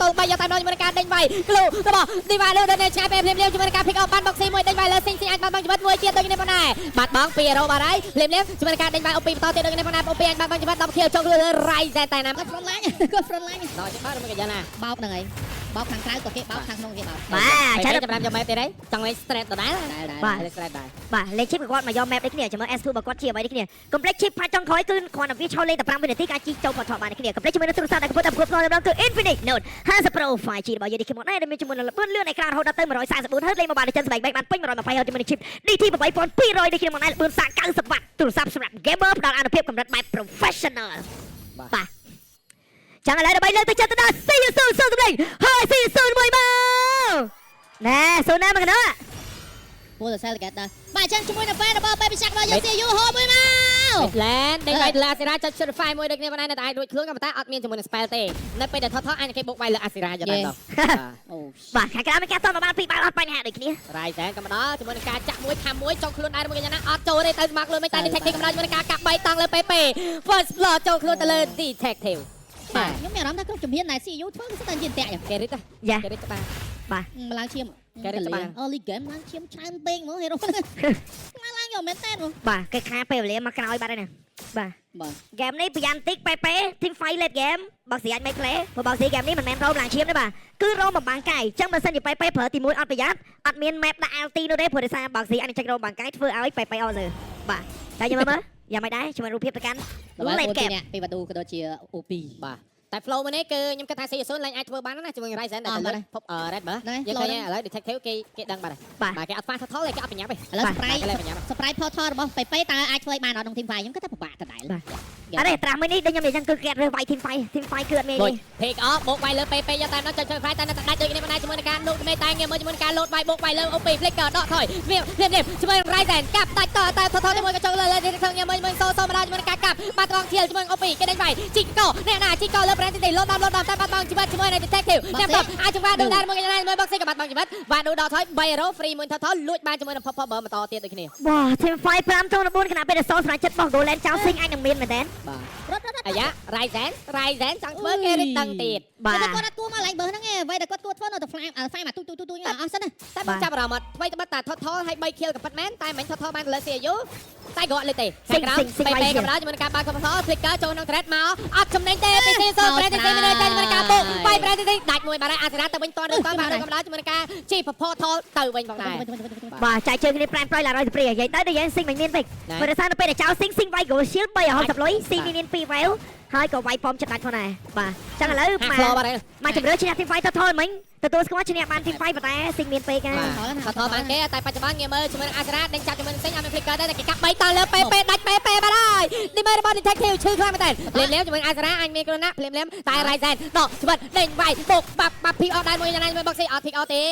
ទល់3យកតែម្ដងជាមួយនឹងការដេញវាយក្លូរបស់ឌីវ៉ាលើដល់ឆ្ងាយពេលភ្លាមៗជាមួយនឹងការ pick up បានបុកស៊ីមួយដេញវាយលើស៊ីងស៊ីអាចបាត់បង់ជីវិតមួយទៀតដូចនេះផងដែរបាត់បង់2 hero បាត់ហើយភ្លាមៗជាមួយនឹងការដេញវាយអូពីបន្តទៀតដូចនេះផងដែរអូពីអាចបាត់បង់ជីវិត10 kill ចុងលើ Ryzen តែណា គាត់ front line គាត់ front line ដល់ច្បាស់ឬមួយក៏យ៉ាងណា បោកហ្នឹងហើយបោកខាងក្រៅក៏គេបោកខាងក្នុងគេបោក បាទចា ចាំយក map ទៀតហើយចង់លេង straight ដដែល ដែរដែរ បាទ លេង straight ដែរ បាទលេខ chip គាត់មកយក map ដូចគ្នាចាំមើល S2 របស់គាត់ជាអ្វីដូចគ្នា complete chip ផាច់ចុងក្រោយគឺគ្រាន់តែវាឈរលេងតែ5វិនាទីក៏អាចជីចូលផតបានដូចគ្នា complete ជាមួយនឹងទូរស័ព្ទដែលកំពុងតែប្រកួតផ្ទាល់ម្ដងគឺ Infinix Note 50 Pro 5G របស់យើងនេះខ្ញុំដែរដែលមានជាមួយនឹងល្បឿនលឿនអេក្រង់រហូតដល់ទៅ144 Hz លេង Mobile Legends ស្បែកបែកបានពេញ120 Hz ជាមួយនឹង chip DT 8200ដូចគ្នាមកដែរល្បឿនសាក90វ៉ាត់ទូរស័ព្ទសម្រាប់ gamer ផ្ដល់អនុភាពកម្រិតបែប professional បាទចាំឥឡូវដើម្បីលើកទឹកចិត្តទៅដល់ See you soon សូមសម្លេងហើយ See you soon មួយមកណែសូនណាមកកណោ ពូសរសើរកែដែរបាទអញ្ចឹងជាមួយនឹង fan របស់ Baby Shark របស់យើង CU ហូមួយមក ឡែនដេញវាយលើអាសេរ៉ាចុច Certify មួយដូចគ្នាប៉ុន្តែនៅតែអាចរួចខ្លួនក៏ប៉ុន្តែអត់មានជាមួយនឹង spell ទេនៅពេលដែលថតថតអាចនឹងគេបុកវាយលើអាសេរ៉ាយ៉ាងណាដល់ អូ បាទខាងក្រៅមានការតមកបានពីរបាល់អត់បញ្ហាដូចគ្នា Ryzen ក៏មកដល់ជាមួយនឹងការចាក់មួយខាំមួយចុងខ្លួនដែរមួយយ៉ាងណាអត់ចូលទេទៅស្មាក់ខ្លួនមិនតែ Detective កំដៅជាមួយនឹងការកាប់3តង់លើ PP First Blood ចូលខ្លួនទៅលើ Detective បាទខ្ញុំមានអារម្មណ៍ថាគ្រប់ជំហានដែល CU ធ្វើគឺសិតតែជាអន្ទាក់ចឹង គេរិត យ៉ា គេរិតច្បាស់ ម្ឡើងឈាម គេរិតច្បាស់ early game ឡើងឈាមច្រើនពេកហ្មង hero ឡើងឡើងយកមែនតើហ្មង បាទគេខាពេលវេលាមកក្រោយបាត់ហើយណាបាទ បាទ ហ្គេមនេះប្រយ័ត្នតិចប៉េប៉េ team fight late game បើស្រីអាចមិន play ព្រោះបើស្រីហ្គេមនេះមិនមែន roam ឡើងឈាមទេបាទគឺ roam បំបាំងកាយអញ្ចឹងបើសិនជាប៉េប៉េប្រើទី1អត់ប្រយ័ត្នអត់មាន map ដាក់ LT នោះទេព្រោះដោយសារបើស្រីអាចនឹងចេញ roam បាំងកាយធ្វើឲ្យប៉េប៉េអស់សើបាទតែយើងមើលមើលយ៉ាងម៉េចដែរជាមួយរូបភាពទៅកាន់ level late game 4អ្នកពីបាឌូក៏ដូចជា OP បាទតែ flow មួយនេះគឺខ្ញុំគិតថា C0 ឡើងអាចធ្វើបានណាជាមួយ Ryzen ដែលទៅលើភព Red បើយើងឃើញឥឡូវ Detective គេគេដឹងបាត់ហើយបាទគេអត់ fast turtle ទេគេអត់បញ្ញាប់ទេ ឥឡូវ surprise គេលែងបញ្ញាប់ surprise portal របស់ PP តើអាចធ្វើឲ្យបានអត់ក្នុង team fight ខ្ញុំគិតថាពិបាកដដែល បាទ អរេត្រាស់មួយនេះដូចខ្ញុំនិយាយចឹងគឺគេអត់រើសវាយ team fight team fight គឺអត់មាន មួយ ទេ pick off បូកវាយលើ PP យកតែម្ដងចុចជួយ fight តែនៅតែដាច់ដូចនេះមិនដែរជាមួយនឹងការលូកមេតែងាយមើលជាមួយនឹងការលោតវាយបូកវាយលើ OP flicker ដកថយវាភ្លាមភ្លាមជាមួយនឹង Ryzen កាប់ដាច់តតែថថជាមួយក៏ចូលលើលើនេះងាយមើលមើលសូសូមកដល់ជាមួយនឹងការកាប់បាត់កងធៀលជាមួយនឹង OP គេដេញវាយជីកកអ្នកណាជីកកលើ brand ទីលោតតាមលោតតាមតែបាត់បង់ជីវិតជាមួយនឹង detective ចាំតអាចចង្វាដូដែរមួយគេមួយ boxing ក៏បាត់បង់ជីវិតវ៉ាដូដកថយ3 hero free មួយថថលួចបានជាមួយនឹង pop pop បន្តទៀតដូចគ្នា បាទ team fight 5ទល់9ខណៈពេលដែលសូសម្រាប់ចិត្តរបស់ Golan ចោលស៊ីងអាចនឹងមានមែនទេ បាទ រត់រត់រត់ អាយ៉ា Ryzen Ryzen ចង់ធ្វើគេរិតដឹងទៀត បាទ តែគាត់អត់គួរមកឡើងបើហ្នឹងឯងអ្វីដែលគាត់គួរធ្វើនៅតែ fly fly មកទូទូទូទូអស់សិនណា តែបងចាប់អារម្មណ៍អត់ថ្មីត្បិតតែថតថលឲ្យ3 kill ក៏ពិតមែនតែមិនថតថលបានទៅលើ CU តែក៏អត់លេទេខាងក្រោមពេពេកម្ដៅជាមួយនឹងការបើកកំស flicker ចូលក្នុង thread មកអត់ចំណេញទេពី C0 ប្រេទីមានតែជាមួយនឹងការបុកបាយប្រេទីដាច់មួយបាទហើយអាសេរ៉ាទៅវិញតនឬតបាទកម្ដៅជាមួយនឹងការជីពផថលទៅវិញផងដែរ បាទចែកជើងគ្នាប្រាំប្រយឡារយសព្រានិយាយទៅដូចយើងស៊ីងមិនមានពេកព្រោះដោយសារនៅពេលដែលចោលស៊ីងស៊ីងវាយ goal shield 360លុយស៊ីងមាន2 wave ហើយក៏វាយប៉មចិត្តដាច់ផងដែរបាទចឹងឥឡូវ ហា មក ក់ flow បាត់ហើយ មកជំរឿឈ្នះ team fight ទៅថលមិញទទួលស្គាល់ឈ្នះបាន team fight ប៉ុន្តែស៊ីងមានពេកហើយ បាទថតថលបានគេតែបច្ចុប្បន្នងាយមើលជាមួយនឹងអាសេរ៉ាដេញចាប់ជាមួយនឹងសេងអត់មាន flicker ទេតែគេកាប់3តលើពេពេដាច់ពេពេបាត់ហើយឌីមេរបស់ detective ឈឺខ្លាំងមែនតើភ្លាមៗជាមួយនឹងអាសេរ៉ាអញមានគ្រោះណាស់ភ្លាមៗតែ Ryzen ដកច្បាត់ដេញវាយបុកបាប់បាប់ភីអត់ដែរមួយយ៉ាងណាជាមួយ boxing អត់ pick អត់ទេ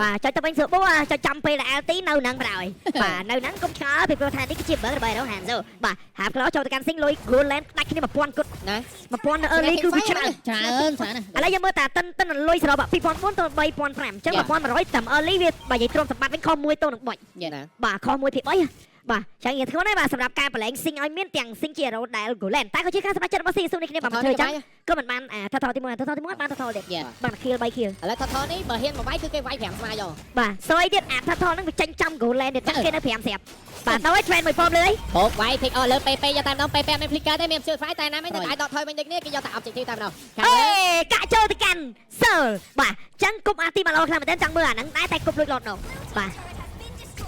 បាទចុចទៅវិញស្រួលបួចុចចាំពេលដែល LT នៅនឹងប្រហើយបាទនៅហ្នឹងកុំឆ្ងល់ពីព្រោះថានេះគឺជា burn របស់ Hero Hanzo បាទហាមក្លោចូលទៅកាន់ស៊ីងលុយ Golan ដាច់គ្នា1000គត់ ណា 1000នៅ early គឺវាច្រើន ច្រើនច្រើនណាស់ ឥឡូវយើងមើលតាតិនតិនលុយសរុប2004ទៅ3005អញ្ចឹង1100តាម early វាបើនិយាយទ្រព្យសម្បត្តិវិញខុស1ទៅនឹង3 ណា បាទខុស1ភាគ3បាទចឹងយើងធ្ងន់ហើយបាទសម្រាប់ការបលែងស៊ីងឲ្យមានទាំងស៊ីងជា hero ដែល Golan តែក៏ជាការសម្រេចចិត្តរបស់ស៊ីស៊ូនេះគ្នាបាទមកធ្វើចឹងក៏មិនបានអាថថទី1ថថទី1បានថថទៀតបាន kill 3 kill ឥឡូវថថនេះបើហ៊ានមកវាយគឺគេវាយ5ស្មាយក បាទសយទៀតអាថថហ្នឹងវាចេញចំ Golan ទៀតចឹងគេនៅ5ស្រាប់បាទទៅឲ្យ trend មួយពំលើយ បោកវាយ pick អស់លើ PP យកតែម្ដង PP អត់មាន flicker ទេមាន shield fly តែណាមិនតែអាចដកថយវិញដូចគ្នាគេយកតែ objective តែម្ដងខាង អេ លើ កាក់ចូលទៅកាន់សើបាទចឹងគប់អាទីមកល្អខ្លាំងមែនទែនចង់មើលអាហ្នឹងដែរតែគប់លួចលត់នោះបាទ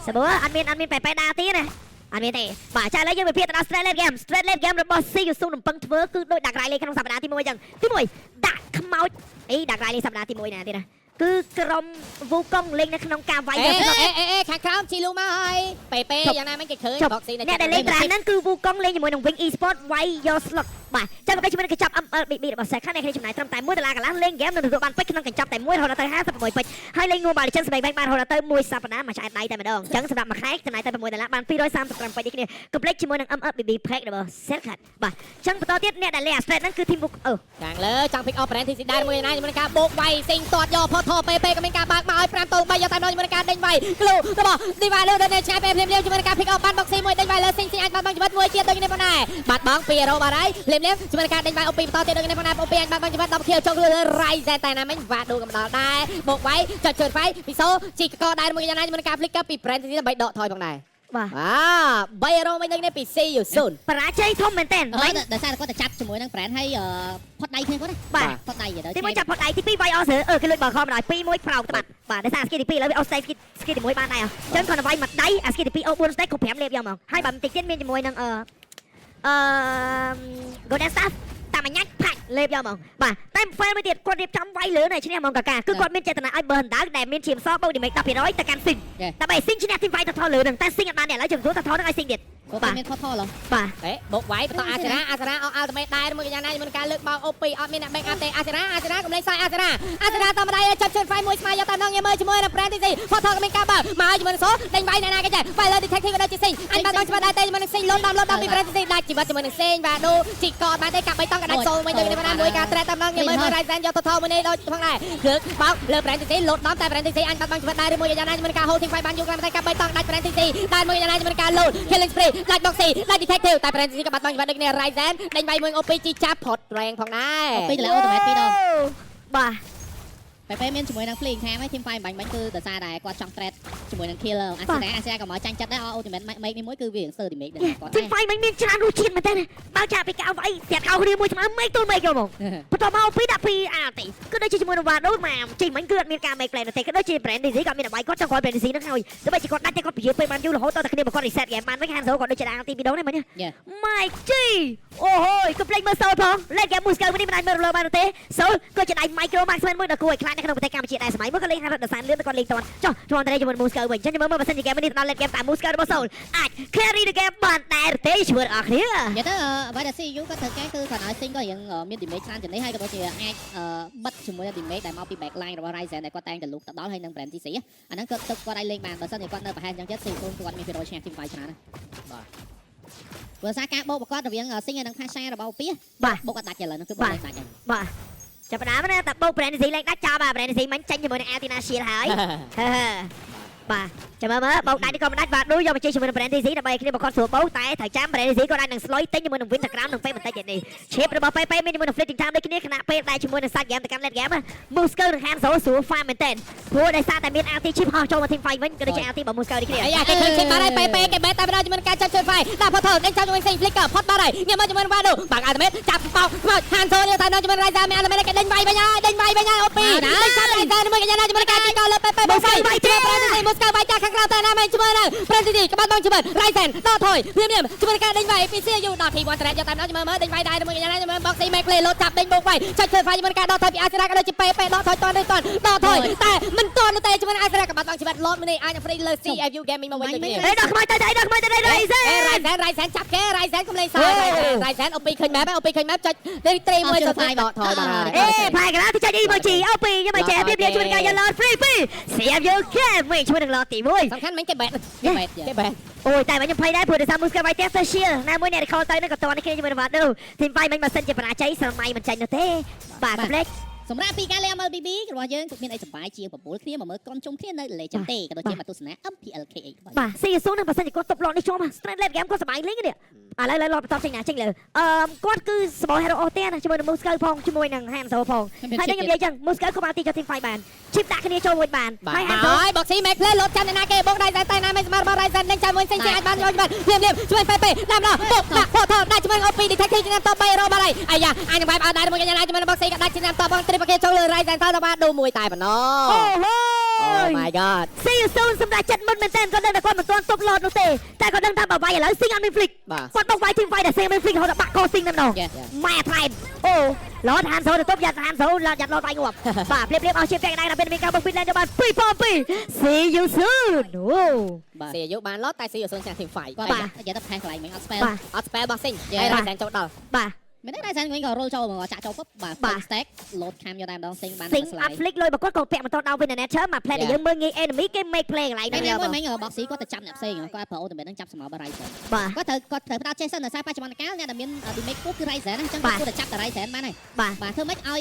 សបអត់មានអត់មានប៉ែប៉ែដាទៀតណាអត់មានទេបាទចាឥឡូវយើងវិភាគទៅដល់ Straight Late Game Straight Late Game របស់ CU ស៊ូរំពឹងធ្វើគឺដូចដាក់ក្រៃលេក្នុងសប្តាហ៍ទី1ចឹងទី1ដាក់ខ្មោចអីដាក់ក្រៃលេសប្តាហ៍ទី1ណាទៀតណាគឺក្រុមវូកុងលេងនៅក្នុងការវាយ អេ យក អេអេអេខាងក្រោមជីលូមកហើយ PP យ៉ាងណាមិនគេឃើញ boxing អ្នកដែលលេងត្រាស់ហ្នឹងគឺវូកុងលេងជាមួយនឹង Wing Esport វាយយក slot បាទចាំមកជាមួយនឹងកញ្ចប់ MLBB របស់ Sekha អ្នកគ្នាចំណាយត្រឹមតែ1ដុល្លារកន្លះលេងហ្គេមនឹងទទួលបានពេជ្រក្នុងកញ្ចប់តែមួយរហូតដល់ទៅ56ពេជ្រហើយលេង Mobile Legends ស្បែកបែកបានរហូតដល់ទៅមួយសប្តាហ៍មួយឆ្អែតដៃតែម្ដងអញ្ចឹងសម្រាប់មួយខែចំណាយតែ6ដុល្លារបាន235ពេជ្រនេះគ្នាកុំភ្លេចជាមួយនឹង MLBB Pack របស់ Sekha បាទអញ្ចឹងបន្តទៀតអ្នកដែលលេងអា Straight ហ្នឹងគឺ Team Wuk អឺ ខាងលើចង់ pick off brand ទីស៊ីដែរមួយណាជាមួយនឹងការបោកវាយសេងទាត់យកផតថ PP ក៏មានការបើកមកឲ្យ5ទល់3យកតែម្ដងជាមួយនឹងការដេញវាយក្លូរបស់ឌីវ៉ាលើដល់ឆ្ងាយពេលភ្លាមៗជាមួយនឹងការ pick off បានបុកស៊ីមួយដេញវាយលើស៊ីងស៊ីអាចបាត់បង់ជីវិតមួយទៀតដូចនេះផងដែរបាត់បង់2 hero បាត់ហើយភ្លាមៗជាមួយ ជាមួយនឹងការដេញវាយអូពីបន្តទៀតដូចនេះផងដែរអូពីអាចបានបានជីវិត10ខៀវចុងលើ Ryzen តែណាមិញវ៉ាដូក៏មិនដល់ដែរបោកវាយចុចជឿនហ្វៃពីសូជីកកដែរមួយយ៉ាងណាជាមួយនឹងការ flicker ពី brand ទីដើម្បីដកថយផងដែរ បាទ បាទ3រងវិញដូចនេះពី CU 0 បរាជ័យធំមែនតើ អឺដោយសារតែគាត់ទៅចាប់ជាមួយនឹង brand ហើយផុតដៃគ្នាគាត់ណា បាទ ផុតដៃទៅ ទី1ចាប់ផុតដៃទី2វាយអស់ស្រើគេលួចបើខំដល់2 1ប្រោកត្បាត់បាទដោយសារ skill ទី2ឥឡូវវាអូ stay skill ទី1បានដែរអញ្ចឹងគាត់ទៅវាយមួយដៃអា skill ទី2អូ4 stay គ្រប់5លេបយកមកហើយបើបន្តិចទៀតមានជាមួយនឹងអឺអឺ Golden Staff តាមអញ្ញាច់ផាច់លេបយកមកបាទតែ file មួយទៀតគាត់រៀបចំវាយលើនេះឈ្នះហ្មងកាកាគឺគាត់មានចេតនាឲ្យបើដៅដែលមានឈាមសបូក damage 10%ទៅកាន់ស៊ីងដើម្បីស៊ីងឈ្នះ team fight ទៅថលើនឹងតែស៊ីងអត់បានទេឥឡូវជំនួសទៅថនឹងឲ្យស៊ីងទៀត គាត់មានខុសថឡ បាទ អេបុកវាយបន្តអាសេរ៉ាអាសេរ៉ាអស់ ultimate ដែរមួយយ៉ាងណាជាមួយនឹងការលើកបោកអូពីអត់មានអ្នក back up ទេអាសេរ៉ាអាសេរ៉ាកំលេងសាយអាសេរ៉ាអាសេរ៉ាតាមដៃចាប់ជើងហ្វៃមួយស្មៃយកតាមដងញមើលជាមួយនឹង brand ទី4ផតថក៏មានការបើមកជាមួយនឹងសូដេញវាយអ្នកណាគេចេះវាយលើ detective ក៏ដូចជាស៊ីងអញបានបងច្បាស់ដែរទេជាមួយនឹងស៊ីងលុនដំលុនដំពី brand ទី4ដាច់ជីវិតជាមួយនឹងស៊ីងបាទដូជីកអត់បានទេកាប់បីតង់ក៏ដាច់សូវិញដូចនេះបានមួយការត្រែតាមដងញមើលមើល Ryzen យកទៅថមួយនេះដូចផងដែរលើកបោកលើ brand ទី4លុនដំតែ brand ទី4អញបានបងច្បាស់ដែរមួយយ៉ាងណាជាមួយនឹងការ hold team fight បានយូរខ្លាំងតែកាប់បីតង់ដាច់ brand ទី4ដែរមួយយ៉ាងណាជាមួយនឹងការ load killing spree ដាច់ boxy ដាច់ detective តែ brand ទី4ក៏បាត់បង់ជីវិតដូចគ្នា Ryzen ដេញវាយមួយ OP ជីចាប់ផុតរែងផងដែរ ពីតម្លាអូតូម៉េតពីរដង បាទ ពេលពេលមានជាមួយនឹង fleeing time ហើយ team fight បាញ់បាញ់គឺដោយសារតែគាត់ចង់ trade ជាមួយនឹង killer អាសេរ៉ាអាសេរ៉ាក៏មកចាញ់ចិត្តដែរ ultimate make នេះមួយគឺវាស្ទើរ damage ដែរគាត់ team fight មិនមានច្រើនរសជាតិមែនតើបើចាពីកៅវាយស្រាប់កៅគ្នាមួយស្មើមេឃទល់មេឃយកមកបន្ទាប់មកពីដាក់ពីអាទីគឺដូចជាជាមួយនឹងវ៉ាដូមកជីមិញគឺអត់មានការ make plan ទេគឺដូចជា brand DC ក៏មានអ្វីគាត់ចង់ក្រោយ brand DC ហ្នឹងហើយទោះបីជាគាត់ដាច់តែគាត់ពជាពេលបានយូររហូតដល់តែគ្នាមកគាត់ reset game បានវិញហានសូគាត់ដូចជាដាងទីពីរដងនេះមិញ My G អូហូយកុំភ្លេចមើលសូលផងលេខហ្គេមមូស្កូនេះមិនអាចមើលរំលងបានទេសូលក៏ជាដៃ micro marksman មួយដ៏គួរឲ្យខ្លាចនៅក្នុងប្រទេសកម្ពុជាដែរសម័យមួយក៏លេងហាត់រត់សានលឿនតែគាត់លេងតាន់ចុះធ្លាប់តែជាមួយមូស្កូវិញអញ្ចឹងមើលមើលបើសិនជាហ្គេមនេះទៅដល់លេខហ្គេមតាមមូស្កូរបស់សូលអាច carry the game បានដែរទេជួយអរគ្នា និយាយទៅអ្វីដែល CU គាត់ត្រូវការគឺគាត់ឲ្យ Sing ក៏រៀងមាន damage ច្រើនជាងនេះហើយក៏ដូចជាអាចបិទជាមួយនឹង damage ដែលមកពី backline របស់ Ryzen ដែលគាត់តែងតែលូកទៅដល់ហើយនឹង brand TC អាហ្នឹងគាត់ទឹកគាត់អាចលេងបានបើសិនជាគាត់នៅប្រហែលអញ្ចឹងទៀត CU គាត់មានភាគរយឈ្នះ team fight ច្រើនណាបាទព្រោះសារការបោកប្រកបរវាង Sing ហើយនិង Pasha របស់អូពីបោកអត់ដាច់ឥឡូវហ្នឹងគឺបោកលេងដាច់ហើយ បាទចាប់ផ្ដើមណាតែបោក brand DC ឡើងដាច់ចោលបាទ brand DC មិញចេញជាមួយនឹង Altina Shield ហើយបាទចាំមើលមើលបោកដាច់នេះក៏មិនដាច់បាទដូចយកមកជិះជាមួយនឹង brand DC ដើម្បីគ្នាមកគាត់ស្រួលបោកតែត្រូវចាំ brand DC ក៏ដាច់នឹងស្លុយទិញជាមួយនឹង Wintergram នឹងពេលបន្តិចទៀតនេះឈៀបរបស់ PP មានជាមួយនឹង Fleeting Time ដូចគ្នាខណៈពេលដែលជាមួយនឹងសាច់ game ទៅកាន់ late game Moscow និង Hanzo ស្រួល farm មែនតើព្រោះដោយសារតែមាន RT chip ហោះចូលមក team fight វិញក៏ដូចជា RT របស់ Moscow ដូចគ្នា អាយ៉ាគេឃើញចេញបាត់ហើយពេពេគេបែតតែម្ដងជាមួយនឹងការចាប់ជើងហ្វៃដាក់ផុតថដេញចាប់ជាមួយសេង flicker ផុតបាត់ហើយញ៉ាំមកជាមួយនឹងវ៉ាដូបាក់អាល់តមេតចាប់បោកខ្មោចហានសូនេះតែដល់ជាមួយរ៉ៃសាមានអាល់តមេតគេដេញវាយវិញហើយដេញវាយវិញហើយអូពីដេញចាប់រ៉ៃសាជាមួយកញ្ញាជាមួយនឹងការជីកលើពេពេបោកហ្វៃជួយប្រសិទ្ធមូស្កូវាយចាខាងក្រៅតែណាមិនជាមួយនឹងប្រសិទ្ធក្បាត់បងជាមួយរ៉ៃសែនដកថយភ្លាមភ្លាមជាមួយនឹងការដេញវាយពី CU ដល់ T1 ត្រែកយកតែម្ដងជាមួយមើលដេញវាយដែរជាមួយកញ្ញាជាមួយបុកស៊ីមេក្លេលោតចាប់ដេញបោកវាយចុចធ្វើហ្វៃជាមួយនឹងការដកថយពីអាសេរ៉ាក៏ដូចជាពេពេដកថយតន់ឬតន់ដកថយតែមិនតន់នោះទេជាមួយនឹងអាសេរ៉ាក្បាត់បងជីវិតលោតមួយនេះអាចនឹង free លើ CFU Gaming មកវិញដូចគ្នា អេដល់ខ្មោចទៅដល់ខ្មោចទៅដល់រ៉ៃសែ អេរ៉ៃសែនរ៉ៃសែនចាប់គេរ៉ៃសែនកុំលេងសើចរ៉ៃសែនអូពីឃើញម៉ែបអូពីឃើញម៉ែបចុចលេខត្រីមួយទៅដកថយបាទ អេផែកណាទីចុច emoji អូពីខ្ញុំមកចេះរៀបរៀបជួយនឹងការយក Lord free ពី CFU Gaming ជួយនឹង Lord ទី1 សំខាន់មិញគេបែត គេបែត គេបែត អូយតែខ្ញុំភ័យដែរព្រោះដោយសារ Moscow វាយផ្ទះ Social ណាមួយអ្នក recall ទៅនឹងក៏តនេះគ្នាជាមួយនឹង Vado team fight មិញបើសិនជាបរាជ័យស្រមៃមិនចាញ់នោះទេបាទកុំភ្លេច សម្រាប់ពីការលេង MLBB របស់យើងគឺមានអីសប្បាយជាងបបួលគ្នាមកមើលក្រុមជុំគ្នានៅ Legend ទេក៏ដូចជាមកទស្សនា MPLKH បាទ CSU នឹងបើសិនជាគាត់ទប់ឡតនេះជាប់ straight late game គាត់សប្បាយលេងនេះឥឡូវឥឡូវឡតបន្តចេញណាចេញលើអឺគាត់គឺសបោ hero អូទេណាជាមួយនឹង Moscow ផងជាមួយនឹង Hanzo ផងហើយខ្ញុំនិយាយចឹង Moscow ក៏បានទីចូល team fight បាន chip ដាក់គ្នាចូលមួយបាន បាទ ហើយ Hanzo ហើយបុកស៊ីមេក្លេលោតចាំណាគេបុកដៃតែណាមិនស្មាររបស់រ៉ៃសែនដេញចាំមួយសេងជាអាចបានយកច្បាស់ភ្លាមភ្លាមជួយពេពេតាមដល់បុកដាក់ផតថដាក់ជាមួយអូពី detective ឆ្នាំត3របាត់ហើយអាយ៉ាអញនឹងវាយអត់ដែរមួយកញ្ញាជាមួយនឹងបុកស៊ីក៏ដាច់ឆ្នាំតបងត្រីប្រគេចូលលើរ៉ៃសែនតដល់បានដូមួយតែប៉ុណ្ណោះ អូហូ Oh my god See you soon សម្រាប់ចិត្តមុនមែនតើគាត់ដឹងថាគាត់មិនទាន់ទប់ឡតនោះទេតែគាត់ដឹងថាបើវាយឥឡូវស៊ីងអត់មាន flick បាទ គាត់បុកវាយ team fight តែស៊ីងមាន flick រហូតដល់បាក់កស៊ីងតែម្ដងម៉ែថ្លែមអូឡតហានសូទៅទប់យ៉ាត់ហានសូឡតយ៉ាត់ឡតវាយងាប់បាទភ្លាមភ្លាមអស់ជាពាក់កណ្ដាលដល់ពេលមានការបោះពីលែនទៅបាន2ប៉2 See you soon អូ បាទ ស៊ីអាយុបានឡតតែស៊ីអសុនចាស់ team fight គាត់និយាយទៅផេះកន្លែងមិញអត់ spell បាទ អត់ spell របស់ស៊ីងហើយរ៉ៃសែនចូលដល់ បាទ មែនទេដែរសានវិញក៏រុលចូលមកចាក់ចូលពុបបាទ stack លោតខាំយកតែម្ដងស៊ីងបាន ស៊ីងអត់ flick លុយបើគាត់ក៏ពាក់មិនតដល់វិញ nature មក play ដែលយើងមើលងាយ enemy គេ make play កន្លែង តែ ហ្នឹង មួយមិញបុកស៊ីគាត់ទៅចាប់អ្នកផ្សេងគាត់ប្រើអូតូម៉េតហ្នឹងចាប់ស្មៅបា Ryzen បាទ គាត់ត្រូវផ្ដោតចេះសិនដោយសារបច្ចុប្បន្នកាលអ្នកដែលមាន damage ខ្ពស់គឺ Ryzen ហ្នឹងអញ្ចឹងគាត់គួរតែចាប់តែ Ryzen បានហើយ បាទ បាទធ្វើម៉េចឲ្យ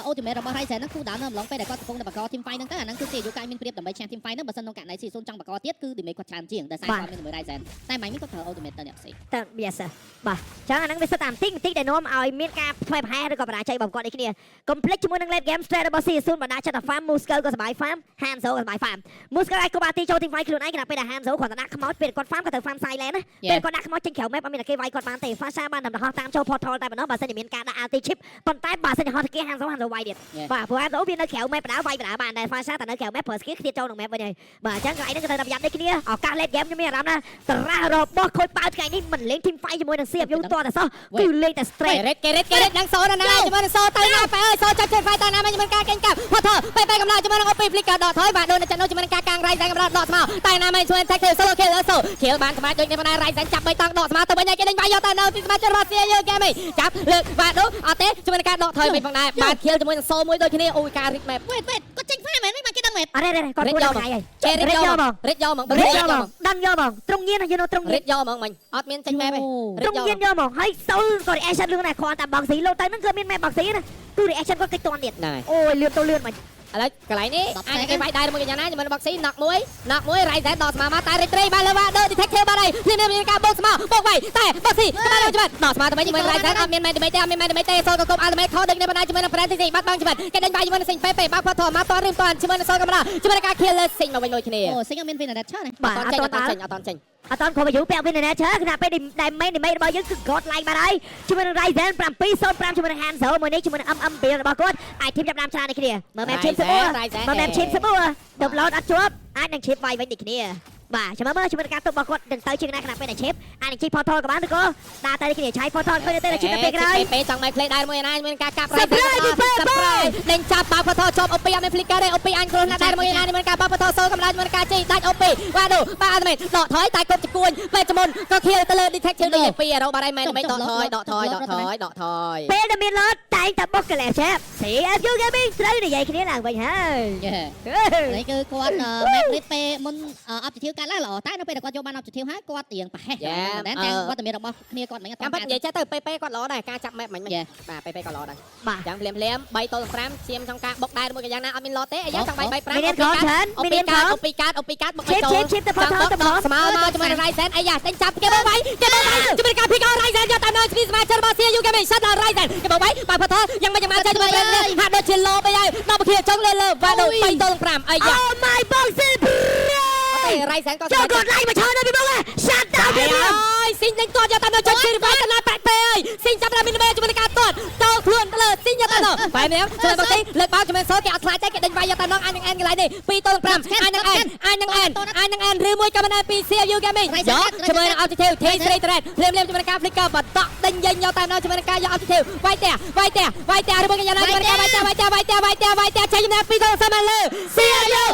ultimate របស់ Ryzen ហ្នឹង cool down នៅអំឡុងពេលដែលគាត់កំពុងតែបង្ក team fight ហ្នឹងទៅអាហ្នឹងគឺជាអាយុកាយមានប្រៀបដើម្បីឈ្នះ team fight ហ្នឹងបើសិនក្នុងករណី C0 ចង់បង្កទៀតគឺ damage គាត់ច្រើនជាងដោយសារគាត់មានជាមួយ Ryzen តែម៉ាញ់នេះគាត់ប្រើ ultimate ទៅអ្នកផ្សេង តើ yes sir បាទចឹងអាហ្នឹងវាសិតតាមតិចបន្តិចដែលនាំ ឲ្យមានការធ្វេសប្រហែសឬក៏បរាជ័យរបស់គាត់ដូចគ្នាកុំភ្លេចជាមួយនឹង late game strat របស់ C0 បណ្ដាចិត្តតែ farm Musco ក៏សบาย farm Hanzo ក៏សบาย farm Musco អាចគប់អាទីចូល team fight ខ្លួនឯងខណៈពេលដែល Hanzo គ្រាន់តែដាក់ខ្មោចពេលគាត់ farm ក៏ត្រូវ farm silent ណាពេលគាត់ដាក់ខ្មោចចេញក្រៅ map អត់មានតែគេវាយគាត់បានទេ Fasha បានតែហោះតាមចូល portal តែប៉ុណ្ណោះបើសិនជាមានការដាក់ ulti chip ប៉ុន្តែបើសិនជាហោះទៅគេ Hanzo Hanzo វាយទៀតបាទព្រោះ Hanzo វានៅក្រៅ map បដាវាយបដាបានតែ Fasha តែនៅក្រៅ map ប្រើ skill គ្នាចូលក្នុង map វិញហើយបាទអញ្ចឹងកន្លែងហ្នឹងក៏ត្រូវតែប្រយ័ត្នដូចគ្នាឱកាស late game ខ្ញុំមានអារម្មណ៍ថាត្រាស់របស់ខូចប៉ៅថ្ងៃនេះមិនលេង team fight ជាមួយនឹង CFU តតែសោះគឺលេងតែ straight រេតគេរេតគេរេតនឹងសូនណាជាមួយនឹងសូទៅណាបែអើយសូចាប់ជើងហ្វៃទៅណាមកជាមួយការកេងកាប់ផតបែបែកំឡោជាមួយនឹងអូពី flicker ដកថយបាទដូននៅចាត់នោះជាមួយនឹងការកាងរៃសែងកំឡោដកស្មៅតែណាមកជួយ tech solo kill សូខៀលបានស្មាដូចនេះប៉ុន្តែរៃសែងចាប់បីតង់ដកស្មៅទៅវិញគេដេញវាយយកទៅនៅទីស្មាចិត្តរបស់ CU ហ្គេមចាប់លើកបាទនោះអត់ទេជាមួយនឹងការដកថយវិញផងដែរបាទខៀលជាមួយនឹងសូមួយដូចគ្នាអូយការរិច map វេតវេតគាត់ចេញ farm មែនមិនបានគេដឹងមែន អរេរគាត់គួរដល់ថ្ងៃហើយ ចេរិចយកហ្មងរិចយកហ្មង រិចយកហ្មងដឹងយកហ្មងត្រង់ញៀនយើងនៅត្រង់ញៀ រិ ន ចយកហ្មងមិញអត់មានចេញ map ទេ ត្រង់ញៀនយកហ្មងហើយសូលក៏ reaction លឿនដែរគ្រាន់តែបងស៊ីលោតទៅហ្នឹងគឺមាន map បងស៊ីណាគឺ reaction គាត់កិច្ចតន់ទៀត ហ្នឹងហើយ អូយលឿនទៅលឿនមក ឥឡូវកន្លែងនេះអាចគេវាយដែរមួយកញ្ញាណាជាមួយនឹង boxy ណក់មួយណក់មួយរៃសែនដកស្មាមកតែរីត្រីបានលើវ៉ាដឺ detective បានហើយភ្លាមៗមានការបោកស្មាបោកវាយតែ boxy ក្បាលច្បាប់ដកស្មាទៅវិញជាមួយរៃសែនអត់មានមែនទេអត់មានមែនទេសូក៏គប់ ultimate ខដូចនេះបណ្ដាជាមួយនឹង Francis បាត់បង់ច្បាប់គេដេញវាយជាមួយនឹងសេងពេពេបាក់ផាត់ធមកតឬតជាមួយនឹងសូកំឡាជាមួយនឹងការ kill លើសេងមកវិញដូចគ្នា អូសិងអត់មាន Winnet ឆើណា បាទ អ អត់តន់ ត់ចេញអត់ចេញអត់ចេញ អត់តន់គ្រប់អាយុពាក់ Winner ឆើខណៈពេលដែល main damage របស់យើងគឺ God like បាត់ហើយជាមួយនឹង Ryzen 705ជាមួយនឹង Hanzo មួយនេះជាមួយនឹង MM build របស់គាត់អាចធីមចាប់ដើមច្រើននេះគ្នាមើល map chip ស្បួរមើល map chip ស្បួរដបឡូតអត់ជាប់អាចនឹង chip វាយវិញដូចគ្នាបាទចាំមើលជាមួយនឹងការទុករបស់គាត់នឹងទៅជាងណាខណៈពេលដែល chip អាចនឹង chip portal ក៏បានឬក៏ដើរទៅគ្នាឆាយ portal ឃើញទៅ chip ទៅពេលក្រោយ ពេលចង់មក play ដែរមួយណាមួយការកាប់រៃដេញចាប់បាក់ផថជាប់អូពីអត់មាន flicker ទេអូពីអញគ្រោះណាស់ដែរមួយណាមួយការបាក់ផថសូកម្លាំងមួយការជីដាច់អូពីវ៉ាដូបាអត់មែនដកថយតែគប់ជគួនពេលចមុនក៏ខៀលទៅលើ detective ដូចពីអេរ៉ូបាត់ហើយមែនមិនដកថយដកថយដកថយដកថយ ពេលដែលមាន lot តែងតែបុកកលែឆាប់ CFU Gaming ត្រូវនិយាយគ្នាឡើងវិញហើយ យេនេះគឺគាត់ map read ពេលមុន objective កាត់ឡើងល្អតែនៅពេលដែលគាត់យកបាន objective ហើយគាត់រៀងប្រហែសមែនតែគាត់តែមានរបស់គ្នាគាត់មិនអត់ តាមពិតនិយាយចេះទៅពេពេគាត់ល្អដែរការចាប់ map មិញបាទពេពេគាត់ល្អដែរ បាទ ចាំភ្លាមភ្លាម3ទល់5ឈាមក្នុងការបុកដែរមួយក៏យ៉ាងណាអត់មានឡទេអាយ៉ាចង់បាយ3 5 មានខំច្រើន អូ មានខំ ពីកាតអូពីកាតអូពីកាតបុក ឈិប ចូល ឈិបឈិបទៅ portal ទៅ ស្មើមកជាមួយនឹង Ryzen អាយ៉ាដេញចាប់គេបងវាយគេបងវាយជាមួយនឹងការភីក Ryzen យកតាមនៅពីសមាជិករបស់ CU Gaming សិតដល់ Ryzen គេបងវាយបាទផថយ៉ាងមិនយ៉ាងមកចេះជាមួយនឹងហាក់ដូចជាលោបអីហើយដល់ពធាចុងលើលើវ៉ាដូ3ទល់5អាយ៉ា Oh my boxy អត់ទេ Ryzen ក៏ ចូលកดឡៃមកឆោនៅពីមុខ shut down ពីមុខ អើយស៊ីងដេញទាត់យកតាមនៅចុចឈឺវាយកណ្ដាលប៉ែកពេអើយស៊ីងចាប់ដល់មីនមេជាមួយនឹងការទាត់ចូលខ្លួនទៅលើស៊ីងយកតាមនៅបែរនេះជួយមកទីលើកបោជាមួយសូគេអត់ខ្លាចទេគេដេញវាយយកតាមនោះអាចនឹងអែនកន្លែងនេះ2ទល់5អាចនឹងអែនអាចនឹងអែនអាចនឹងអែនឬមួយក៏មិនដែរពី CU Gaming យកជាមួយនឹង Objective T3 Thread ភ្លាមៗជាមួយនឹងការ flicker បន្តដេញយេញយកតាមនោះជាមួយនឹងការយក Objective វាយផ្ទះវាយផ្ទះវាយផ្ទះឬមួយក៏យ៉ាងណាជាមួយនឹងការវាយផ្ទះវាយផ្ទះវាយផ្ទះវាយផ្ទះវាយផ្ទះចេញជំនះ2ទល់5លើ CU